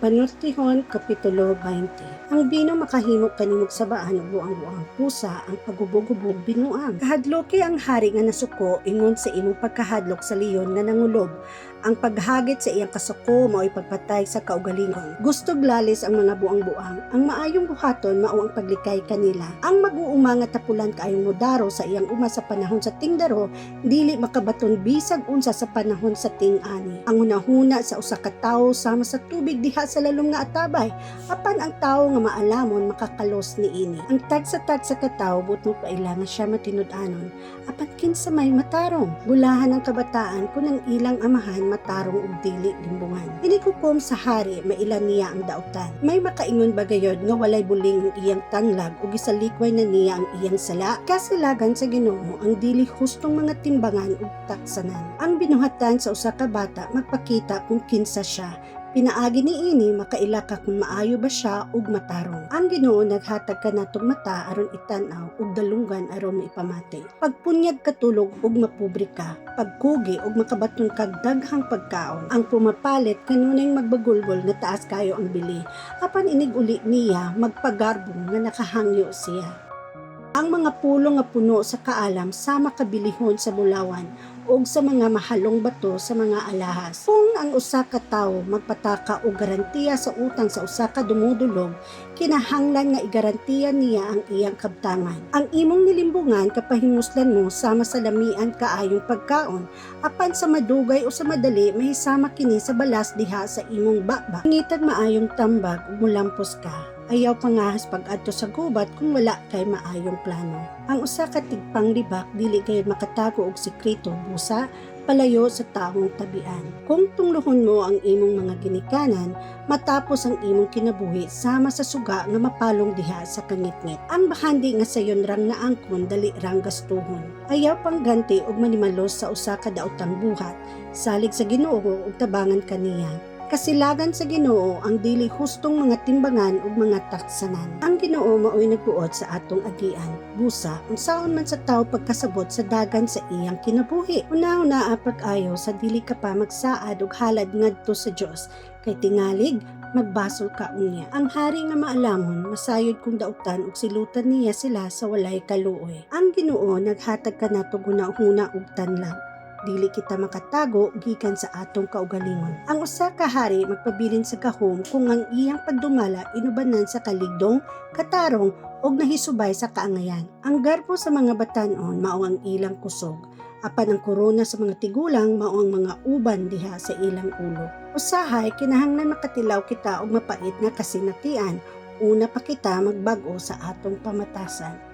Panortihon, Kapitulo 20. Ang bino makahimo kanimog sabaan ug buang-buang pusa ang paghubog-hubog binuang. Kahadloki ang hari nga nasuko ingon sa imong pagkahadlok sa leon nga nangulob. Ang paghagit sa iyang kasuko mao'y pagpatay sa kaugalingon. Gustog lalis ang mga buang-buang. Ang maayong buhaton mao ang paglikay kanila. Ang mag-uuma nga tapulan kaayong mudaro sa iyang uma sa panahon sa tingdaro, dili makabaton bisag unsa sa panahon sa ting-ani. Ang hunahuna sa usa ka tawo sama sa tubig diha sa lalom nga atabay, apan ang tawo nga maalamon makakalos niini. Ang tagsa-tagsa ka tawo buot mopaila nga siya matinud-anon, apan kinsa may matarong? Bulahan ang kabataan kung ang ilang amahan matarong ug dili limbungan. Inighukom sa hari, maila niya ang dautan. May makaingon ba gayod nga walay buling ang iyang tanlag ug gisalikway na niya ang iyang sala? Kasilagan sa Ginoo ang dili hustong mga timbangan ug taksanan. Ang binuhatan sa usa ka bata magpakita kung kinsa siya. Pinaagi niini makaila ka kung maayo ba siya ug matarong. Ang Ginoo naghatag kanatong mata aron itan-aw ug dalunggan aron maipamati. Pagpunyag katulog ug mapobre ka, pagkugi ug makabaton kag daghang pagkaon. Ang pumapalit kanunay magbagulgol nga taas kayo ang bili. Apan inig uli niya magpagarbong nga nakahangyo siya. Ang mga pulong nga puno sa kaalam sama kabilihon sa bulawan ug sa mga mahalong bato sa mga alahas. Kung ang usa ka tawo magpataka og garantiya sa utang sa usa ka dumudulog, kinahanglan nga igarantiya niya ang iyang kabtangan. Ang imong nilimbungan kapahimuslan mo sama sa lamian kaayong pagkaon, apan sa madugay o sa madali mahisama kini sa balas diha sa imong baba. Pangitag maayong tambag ug molampos ka. Ayaw pangahas pag-adto sa gubat kung wala kay maayong plano. Ang usa ka tigpanglibak dili gayud makatago og sekreto, busa palayo sa taong tabian. Kung tunglohon mo ang imong mga ginikanan, matapos ang imong kinabuhi sama sa suga nga mapalong diha sa kangitngit. Ang bahandi nga sayon rang naangkon, dali rang gastuhon. Ayaw pangganti og manimalos sa usa ka daotang buhat. Salig sa Ginoo ug tabangan kaniya. Kasilagan sa Ginoo ang dili hustong mga timbangan ug mga taksanan. Ang Ginoo maoy nagbuot sa atong agian. Busa, unsaon man sa tawo pagkasabot sa dagan sa iyang kinabuhi? Una-una pag-ayo sa dili ka pa magsaad og halad ngadto sa Dios, kay tingalig magbasol ka unya. Ang hari nga maalamon masayod kung dautan ug silutan niya sila sa walay kaluoy. Ang Ginoo naghatag kanato hunahuna ug tanlag. Dili kita makatago gikan sa atong kaugalingon. Ang usa ka hari magpabilin sa gahom kung ang iyang pagdumala inubanan sa kaligdong, katarong ug nahisubay sa kaangayan. Ang garbo sa mga batan-on mao ang ilang kusog, apan ang korona sa mga tigulang mao ang mga uban diha sa ilang ulo. Usahay kinahanglan makatilaw kita og mapait nga kasinatian una pa kita magbag-o sa atong pamatasan.